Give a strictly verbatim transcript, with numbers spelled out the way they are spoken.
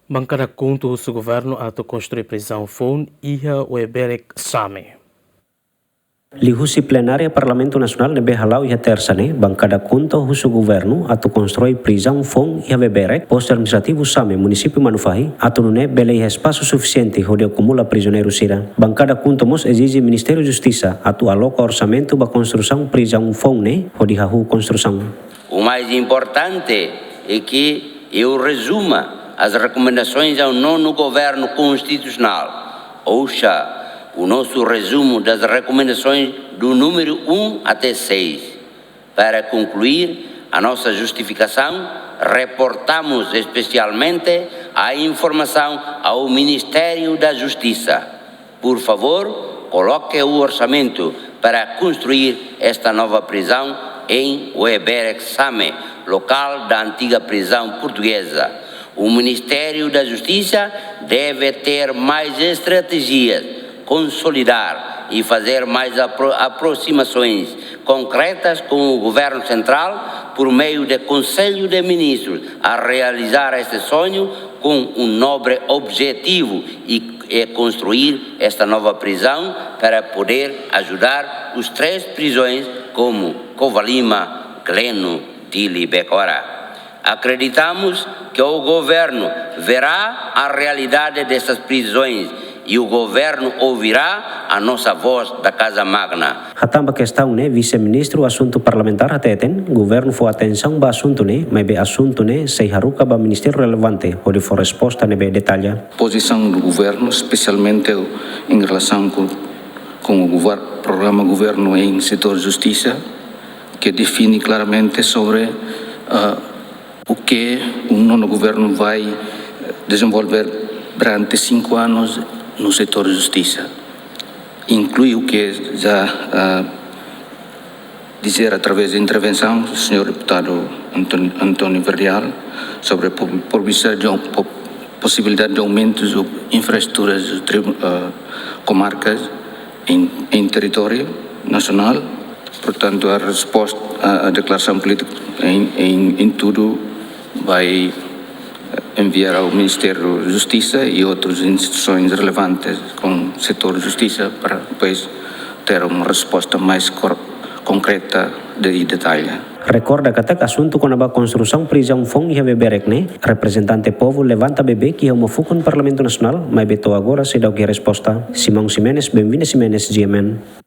Bankada KHUNTO husu governu atu konstrui prizaun foun iha Weberek Same. Liuhusi plenária Parlamentu Nasionál ne'ebé hala'o iha Tersa ne'e, Bankada KHUNTO husu governu atu konstrui prizaun foun iha Weberek, Postu Administrativu Same, Munisípiu Manufahi, atu nune'e bele iha espasu sufisiente hodi akumula prizioneiru sira. Bankada KHUNTO mós ezije Ministériu Justisa atu aloka orsamentu ba konstrusaun prizaun foun ne'e hodi hahú konstrusaun. O mais importante é que eu resuma as recomendações ao nono governo constitucional. Ouça o nosso resumo das recomendações do número um até seis. Para concluir a nossa justificação, reportamos especialmente a informação ao Ministério da Justiça. Por favor, coloque o orçamento para construir esta nova prisão em Weberek Same, local da antiga prisão portuguesa. O Ministério da Justiça deve ter mais estratégias, consolidar e fazer mais apro-, aproximações concretas com o governo central por meio de Conselho de Ministros a realizar este sonho com um nobre objetivo e, e construir esta nova prisão para poder ajudar os três prisões como Covalima, Gleno, Dili, Becora. Acreditamos que o governo verá a realidade destas prisões e o governo ouvirá a nossa voz da Casa Magna. Hatán ba kestaun ne'e, Vise-Ministru Asuntu Parlamentár hateten, governu fó atensaun ba asuntu ne'e, maibé asuntu ne'e sei haruka ba ministériu relevante hodi fó resposta ne'ebé detalla. Posição do governo, especialmente em relação com, com o gover-, programa governo em setor justiça, que define claramente sobre, ah, o que o nono governo vai, eh, desenvolver durante cinco anos no setor de justiça. Inclui o que já, ah, dizer através da intervenção do senhor deputado António, António Verdial sobre a po-, possibilidade de au-, po-, possibilidade de aumentos de infraestruturas de tribu-, ah, comarcas em, em território nacional. Portanto, a resposta, a, a declaração política em, em, em tudo vai, eh, enviar ao Ministério da Justiça e outras instituições relevantes com o setor de justiça para depois ter uma resposta mais cor-, concreta de, e detalhe. Rekorda katak asuntu kona-ba konstrusaun prizaun foun iha Weberek ne'e, reprezentante povu levanta beibeik iha uma fukun Parlamentu Nasionál, maibé to'o agora seidauk iha resposta. Simão Ximenes, Benvinda Ximenes, G M N.